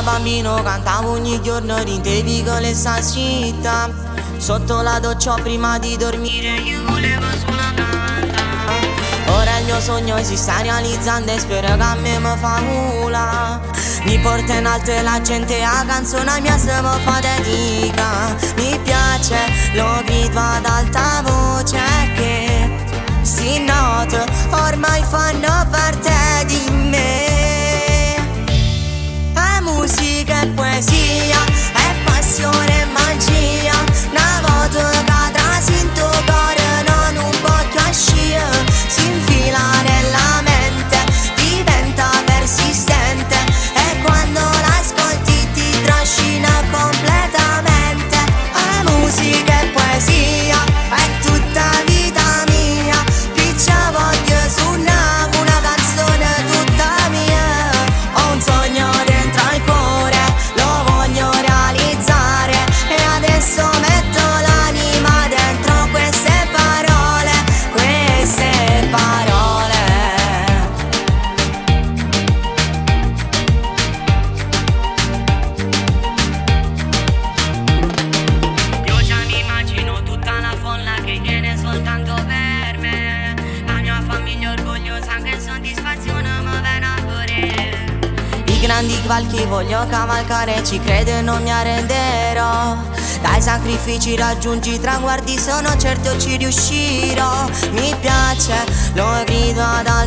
Da bambino cantavo ogni giorno dint' 'e vicoli 'e 'sta città. Sotto la doccia prima di dormire io volevo solo cantare. Ora il mio sogno si sta realizzando e spero che a me mi fa vola. Mi porta in alto la gente, a canzone mia se mi fa dedica. Mi piace, lo grido ad alta voce che 'sti note ormai fanno parte di me. È musica e poesia, è passione e magia. 'Na vota che trase 'int' 'o core, no, nun po' cchiù ascì. Si infila nella mente, diventa persistente e quando l'ascolti ti trascina completamente. È musica e poesia, è tutta vita mia. Picciò voglio suonare una canzone tutta mia. Ho un sogno dentro al cuore, lo voglio realizzare e adesso metto l'anima dentro queste parole, queste parole. Io già mi immagino tutta la folla che viene soltanto per me. La mia famiglia orgogliosa che soddisfazione mi viene a vedere. I grandi palchi voglio cavalcare, ci credo e non mi arrenderò. Dai sacrifici raggiungi i traguardi, sono certo ci riuscirò. Mi piace, lo grido ad alta